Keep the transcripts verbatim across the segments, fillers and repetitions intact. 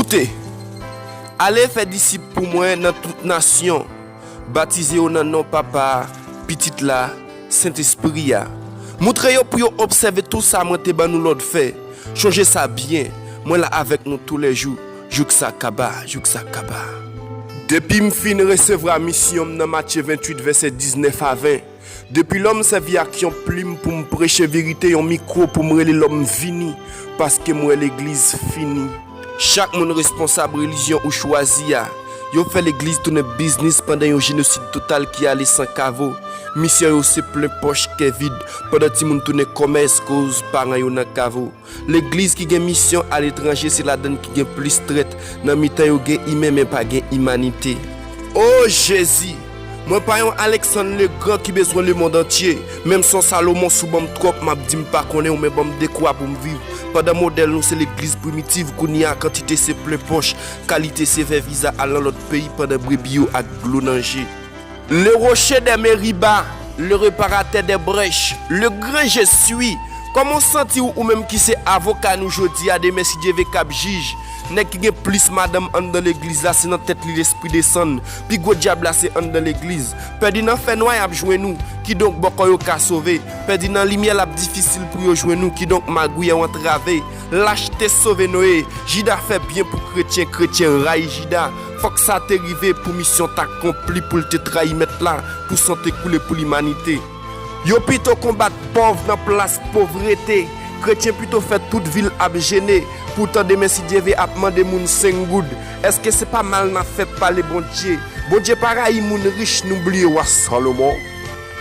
Te. Ale fè disip pou mwen nan tout nasyon, batize yo nan non Papa a, Pitit la, Sentespri a. Moutre yo pou yo obsève tou sa mwen te ban nou lòd fè. Chonje sa byen, mwen la avèk nou toulèjou, jouk sa kaba, jouk sa kaba. Depi m fin resevwa misyon m nan Matye venntuit vèsè diznèf a ven, depi lò m sèvi ak yon plim pou m preche verite, yon mikwo pou m rele lòm vini, paske m wè legliz fini. Chak moun responsab relijyon ou chwazi a. Yo fè legliz tounen biznis pandan yon jenosid total ki ale san kavo. Misyon yo se plen pòch, kè vid, pandan timoun tounen kòmès koz paran yo nan kavo. Legliz ki gen misyon aletranje se ladann ki gen plis trèt. Nan mitan yo gen imen men pa gen imanite. O Jezi! Mwen pa yon Aleksann Legran ki bezwen lemonn antye. Menm si w Salomon, si w ban m twòp, m ap di m pa konnen w, men ban m dekwa pou m viv. Pandan modèl nou se legliz primitiv, kounye a kantite se plen pòch, kalite se vè viza al nan lòt peyi pandan brebi yo ak dlo nan je. Le rocher des Meriba, le réparateur des brèches, le grand je suis. Kòman w santi w, ou menm ki se avoka nou jodi a, demen si Dye vle k ap jij? Nèg ki gen plis madanm anndan legliz la, se nan tèt li lespri desann. Pi gwo dyab la se anndan legliz. Pèdi nan fènwa y ap jwenn ou, kidonk bòkò yo ka sove. Pèdi nan limyè l ap difisil pou yo jwenn ou, kidonk magouyè w antrave. Lachte sove Noye. Jida fè byen pou kretyen, kretyen rayi Jida. Fòk sa te rive pou misyon t akonpli, pou l te trayi Mèt la, pou san te koule pou limanite. Yo pito konbat pòv nan plas povrete. Kretyen pito fè tout vi l ap jene. Poutan demen si Dye vle ap mande moun senk goud. Èske se pa mal n ap fè pale Bondye? Bondye pa rayi moun rich, nou bliye wa Salomon.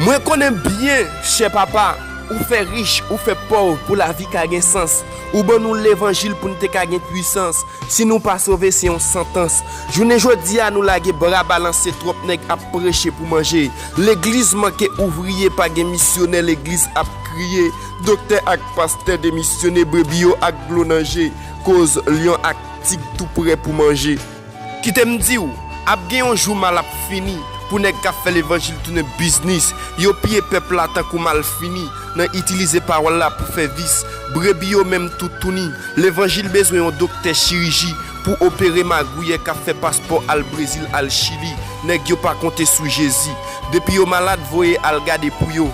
Mwen konnen byen, chè papa, ou fè rich, ou fè pòv pou lavi ka gen sans. Ou ban nou levanjil pou n te ka gen pwisans. Si nou pa sove, se yon santans. Jounen jodi a, nou lage bra balanse, twòp nèg ap preche pou manje. Legliz manke ouvriye, pa gen misyonè, legliz ap kriye. Doktè ak pastè demisyone, brebi yo ak dlo nan je, koz lyon ak tig tou prè pou manje. Kite m di w, ap gen yon jou mal ap fini pou nèg k ap fè levanjil tounen biznis. Yo piye pèp la tankou malfini nan itilize pawòl la pou fè vis. Brebi yo menm tou touni. Levanjil bezwen yon doktè chiriji pou opere magouyè k ap fè paspò al Brezil, al Chili. Nèg yo pa konte sou Jezi. Depi yo malad, voye al gade pou yo.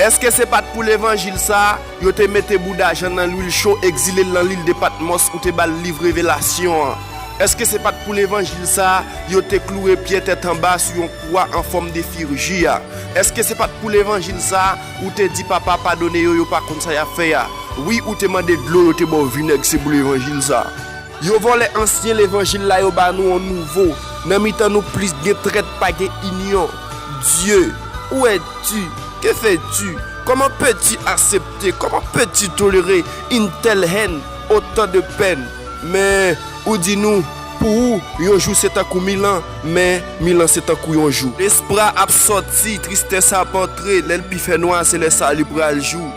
Èske se pa t pou levanjil sa a, yo te mete bouda Jan nan lwil cho, egzile l nan lil de Patmòs, ou te ba l liv Revelasyon an? Èske se pa t pou levanjil sa a, yo te kloure Pyè tèt anba sou yon kwa an fòm de firji a? Èske se pa t pou levanjil sa a, ou te di, Papa, padone yo, yo pa konn sa y ap fè a? Wi, ou te mande dlo, yo te ba w vinèg, se pou levanjil sa a. Yo vòlè ansyen levanjil la, yo ba nou yon nouvo. Nan mitan nou plis gen trèt, pa gen inyon. Dieu, où es-tu? Que fais-tu? Comment peux-tu accepter? Comment peux-tu tolérer une telle haine, autant de peine? Men, ou di nou, pou ou, yon jou se tankou mil an, men mil an se tankou yon jou. Lespwa ap sòti, tristès ap antre, lè l pi fè nwa, se lè sali pral jou.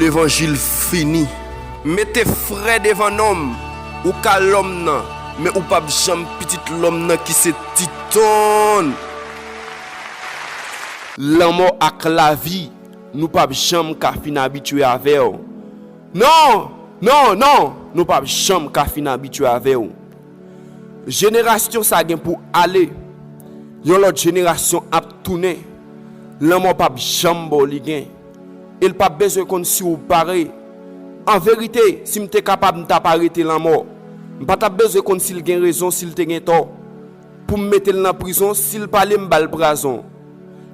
Levanjil fini. Mete frè devan nonm, ou ka lòm nan, men ou p ap janm pitit lòm nan ki se Titonn. Lanmò ak lavi, nou p ap janm ka fin abitye avè w. Non, non, non, nou p ap janm ka fin abitye avè w. Jenerasyon sa gen pou ale. Yon lòt jenerasyon ap tounen. Lanmò p ap janm ba w li gen. E l p ap bezwen konn si w pare. An verite, si m te kapab, m t ap arete lanmò. M pa t ap bezwen konn si l gen rezon, si l te gen tò. Pou m mete l nan prizon, si l pale, m ba l prazon.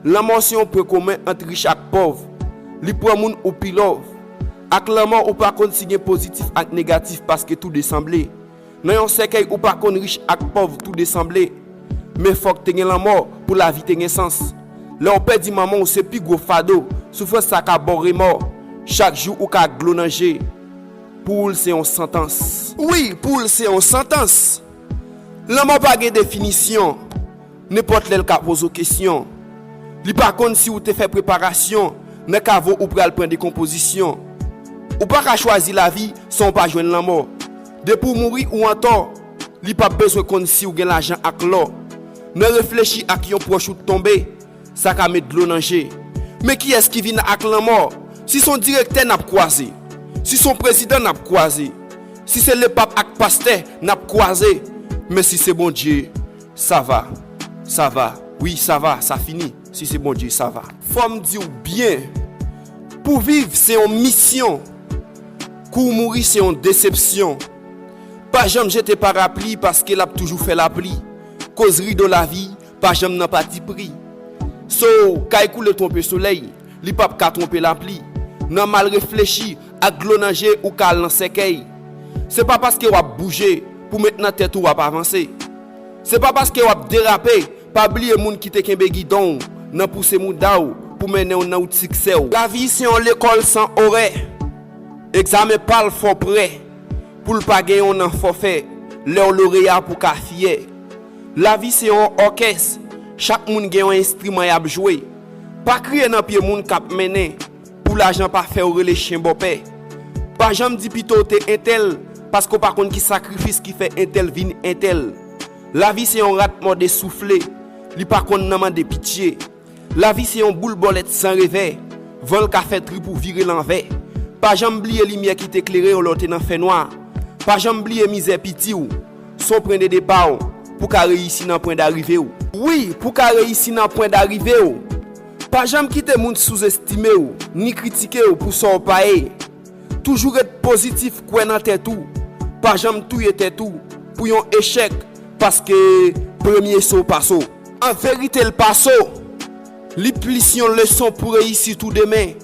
Lanmò se yon pwen komen ant rich ak pòv. Li pran moun ou pi love. Ak lanmò, ou pa konn si gen pozitif ak negatif, paske tou de sanble. Nan yon sèkèy, ou pa konn rich ak pòv tou de sanble. Men fòk te gen lanmò pou lavi te gen sans. Lè w pèdi manman w, se pi gwo fado. Soufrans sa ka ba w remò. Chak jou ou ka ak dlo nan je. Pou ou l se yon santans. Wi, pou ou l se yon santans. Lanmò pa gen definisyon. Nenpòt lè l ka poze w kesyon. Li pa konn si ou te fè preparasyon nan kavo ou pral pran dekonpozisyon. Ou pa ka chwazi lavi san w pa jwenn lanmò. Depi w mouri, ou antò. Li p ap bezwen konn si w gen lajan ak lò. Nan reflechi ak yon pwòch ou t tonbe, sa ka met dlo nan je. Men kiyès ki vin ak lanmò? Si s on direktè n ap kwaze, si s on prezidan n ap kwaze, Si se lepap ak pastè n ap kwaze, men si se Bondye, sa va, sa va, wi, sa va, sa fini, si se Bondye, sa va. Fò m di w byen, pou viv se yon misyon, kou w mouri se yon desepsyon. Pa janm jete parapli paske l ap toujou fè lapli, koz rido lavi pa janm nan patipri. So, kay koule twonpe solèy, li p ap ka twonpe lapli. Nan mal reflechi ak dlo nan je ou ka al nan sèkèy. Se pa paske w ap bouje pou met nan tèt ou w ap avanse. Se pa paske w ap derape, pa bliye moun ki te kenbe gidon w nan pouse mouda w pou mennen w nan wout siksè w. Lavi se yon lekòl san orè. Egzamen pa l fò prè pou l pa gen yon nan fòfè. Lè w loreya pou ka fyè. Lavi se yon òkès, chak moun gen yon enstriman y ap jwe. Pa kriye nan pye moun k ap mennen pou lajan pa fè w rele chen bòpè. Pa janm di pito w te entèl paske w pa konn ki sakrifis ki fè entèl vin entèl. Lavi se yon rat mòde soufle, li pa konn nan mande pitye. Lavi se yon boul bòlèt san revè, van l ka fè trip ou vire lanvè. Pa janm bliye limyè ki te klere w lè w te nan fènwa. Pa janm bliye mizè piti w, se yon pwen de depa w pou ka reyisi nan pwen darive w. Wi, pou ka reyisi nan pwen darive w. Pa janm kite moun souzestime w, ni kritike w pou sa w pa ye. Toujou ret pozitif, kwè nan tèt ou. Pa janm touye tèt ou pou yon echèk, paske premye so pa so. An verite, l pa so. Li plis yon leson pou reyisit ou demen.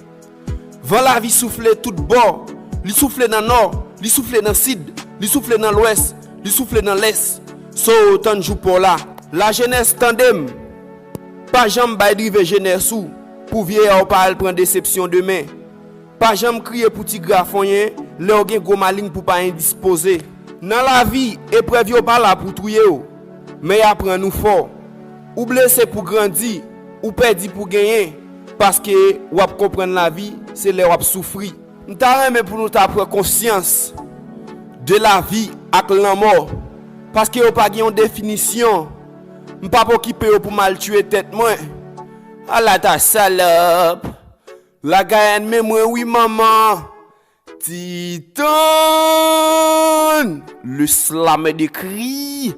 Van lavi soufle tout bò. Li soufle nan nò, li soufle nan sid, li soufle nan lwès, li soufle nan lès. So, tann jou pa w la. Lajenès, tande m. Pa janm bay drive jenès ou pou vyeya w pa al pran desepsyon demen. Pa janm kriye pou ti grafonyen lè w gen gwo maleng pou pa endispoze. Nan lavi, eprèv yo pa la pou touye w, men y aprann ou fò. Ou blese pou grandi, ou pèdi pou genyen, paske w ap konprann lavi se lè w ap soufri. M ta renmen pou nou ta pran konsyans de lavi ak lanmò, paske yo pa gen yon definisyon. M p ap okipe yo pou m al tiye tèt mwen. Ala ta salòp. Lagayàn men mwen wi manman. Titan, le slameur de cri.